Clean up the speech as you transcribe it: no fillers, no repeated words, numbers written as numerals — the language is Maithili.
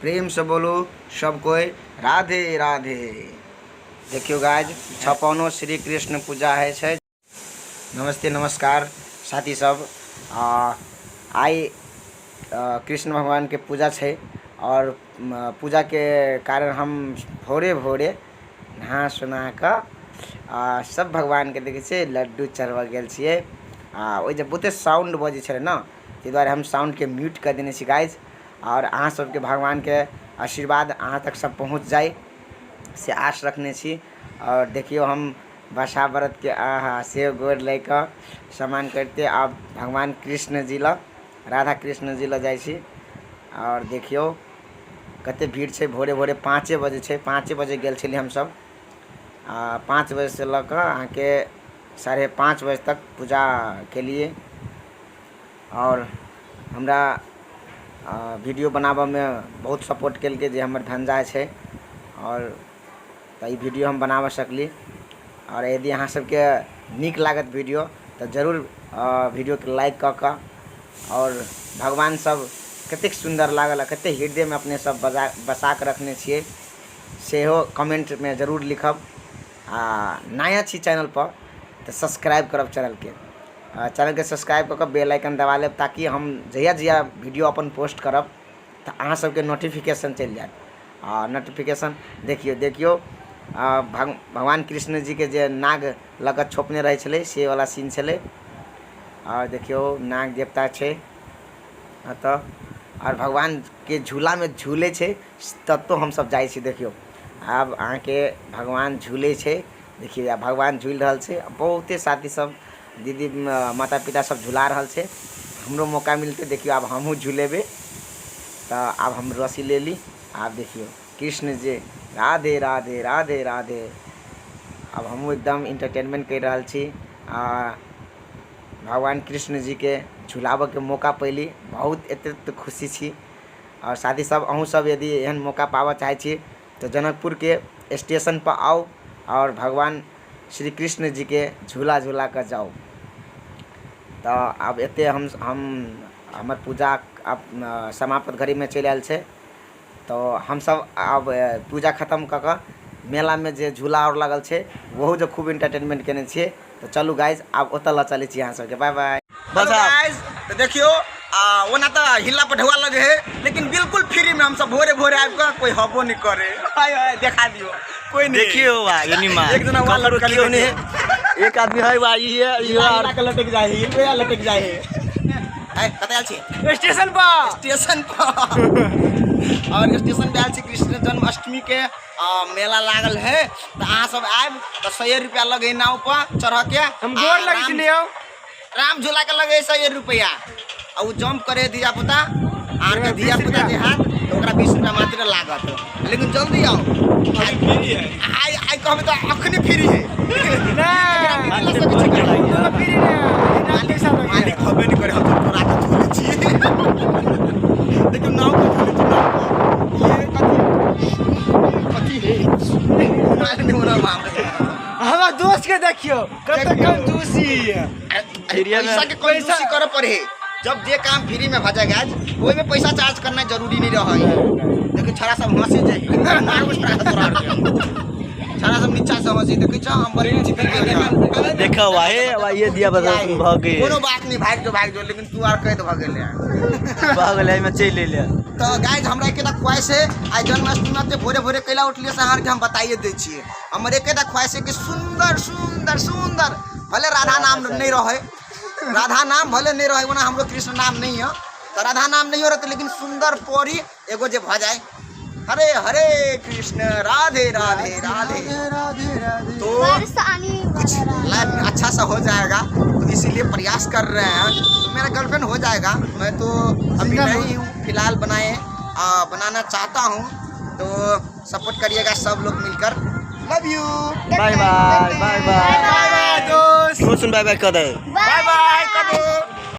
प्रेम से बोलू सब कोई राधे राधे। देखियो गाइज 56 श्री कृष्ण पूजा है छै। नमस्ते नमस्कार साथी सब, आइ कृष्ण भगवान के पूजा छै और पूजा के कारण हम भोरे भोरे नहा सुना कऽ आ सब भगवान के देखै छियै लड्डू चढ़बऽ गेल छियै। आ ओहि जे बहुते साउंड बजै छलै ने, ताहि दुआरे हम साउंडके म्यूट कऽ देने छी गाइज। आओर अहाँ सबके भगवानके आशीर्वाद अहाँ तक सब पहुँच जाइ से आश रखने छी। आओर देखियौ हम बसा व्रतके आहा से गोर लागि कऽ सामान करिते आब भगवान कृष्ण जी लग, राधा कृष्ण जी लग जाइ छी। आओर देखियौ कते भीड़ छै, भोरे भोरे 5 बजे छै, 5 बजे गेल छलियै हमसब। आ 5 बजेसँ लऽ कऽ अहाँके 5:30 बजे तक पूजा केलियै। आओर हमरा वीडियो बनाबऽमे बहुत सपोर्ट केलकै जे हमर भांजा छै, आओर तऽ ई वीडियो हम बनाबऽ सकली। आओर यदि अहाँ सबके नीक लागत वीडियो तऽ जरूर वीडियोके लाइक कऽ कऽ, आओर भगवान सब कतेक सुन्दर लागल आ कतेक हृदयमे अपने सब बसा कऽ रखने छियै सेहो कमेंटमे जरूर लिखब। आ नया छी चैनलपर तऽ सब्सक्राइब करब चैनलके, चैनलके सब्सक्राइब कऽ कऽ बेल आइकन दबा लेब ताकि हम जहिया जहिया वीडियो अपन पोस्ट करब तऽ अहाँ सबके नोटिफिकेशन चलि जायत। आ नोटिफिकेशन देखियौ देखियौ भगवान कृष्ण जीके जे नाग लऽ कऽ छोपने रहै छलै से वला सीन छलै। आओर देखियौ नाग देवता छै एतऽ, आओर भगवानके झूलामे झूलै छै ततौ हमसब जाइ छी। देखियौ आब अहाँके भगवान झूलै छै, देखियौ आब भगवान झूलि रहल छै। बहुते साथी सब दीदी माता पिता सब झुला रहल छै, हमरो मौका मिलतै, देखियौ आब हमहूँ झुलेबै। तऽ आब हम रस्सी लेली, आब देखियौ कृष्ण जे राधे राधे राधे राधे। आब हमहूँ एकदम इंटरटेनमेंट करि रहल छी आ भगवान कृष्ण जीके झुलाबऽके मौका पयली, बहुत एतेक खुशी छी। आओर साथी सब अहूँ सब यदि एहन मौका पाबऽ चाहै छी तऽ जनकपुरके स्टेशनपर आउ आओर भगवान श्री कृष्ण जीके झूला झूला कऽ जाउ। तऽ आब एते हम हमर पूजा आब समाप्त घड़ीमे चलि आयल छै। तऽ हमसब आब पूजा खतम कऽ कऽ मेलामे जे झूला आओर लागल छै ओहू जे खूब इंटरटेनमेंट केने छियै। तऽ चलू गाइज आब ओतऽ लऽ चलै छी अहाँ सबके, बाय बाय। गाइज तऽ देखियौ ओना तऽ हिला पर ढौआ लगे है, लेकिन बिल्कुल फ्री में हम सब भोरे भोरे आबि कऽ कोई हबो नहीं करे। हाय हाय देखा दियो कोई नहीं। देखियो भाई, ये निमा। एक जना वहाँ ककरो लटकल केओ नहीं नहीं। एक आदमी है भाई, ये है, ये हिला के लटक जाए, हिलवे लटक जाए। है, कतऽ आयल छी? स्टेशन पर। स्टेशन पर। और स्टेशन पे आयल छी कृष्ण जन्माष्टमी के मेला लागल है, तऽ अहाँ सब आयब तऽ 100 रुपया लगे नाव पर चढ़ के। हम गोर लगै छी लियौ। राम झूला के लगे 100 रुपया, आ उ जंप करे धिया पुता, आर के धिया पुता जे हाथ तऽ ओकरा 20 रुपया मात्र लागत। लेकिन जल्दी आओ, आइ आइ कहबै तऽ अखनी फ्री है। मालिक हबे नहीं करे, हम तो तोरा के झूले छी। देखियौ नाव के झूले छी, नाव पर। ये कथी कथी है मालिक नहीं होना मामला। हमरा दोस्त के देखियौ कते कंजूसी है। पैसा के कंजूसी करे पड़े, जब जे काम फ्री में भऽ जाए गाइज ओहि में पैसा चार्ज करना जरूरी नहीं रहे। देखियौ छड़ा सब हंसी जाए, मारू छड़ा तोरा आर के। छड़ा सब नीचा से हंसी, देखै छ हम बड़ी छी फिर के। देखा वाहे वाह ये दिया बता तुम भऽ गेल। कोनो बात नहीं, भाग जो भाग जो, लेकिन तू आर कैद भऽ गेलै। भऽ गेलै, एहिमे चलि एलै। तऽ गाइज हमरा एकेटा ख्वाहिश है, आइ जन्माष्टमी में भोरे भोरे कैला उठलियै से अहाँ आरके हम बताइए दै छियै। हमर एकेटा ख्वाहिश है कि सुंदर सुंदर सुंदर भले राधा नाम नहीं रहे, राधा नाम भले नहीं रहे, ओना हमरो कृष्ण नाम नहीं है, तऽ राधा नाम नहीं रहते, लेकिन सुंदर पौड़ी एगो जे भऽ जाए। हरे हरे कृष्ण राधे राधे राधे राधे। तो कुछ लाइफ में अच्छा सा हो जाएगा, तो इसीलिए प्रयास कर रहे हैं। तो मेरा गर्लफ्रेंड हो जाएगा, मैं तो अभी नहीं हूँ फिलहाल बनाए, बनाना चाहता हूँ, तो सपोर्ट करिएगा सब लोग मिलकर। Love you, bye bye, bye bye, bye bye दोस्त। सुन बाय बाय कह दे। बाय बाय करो।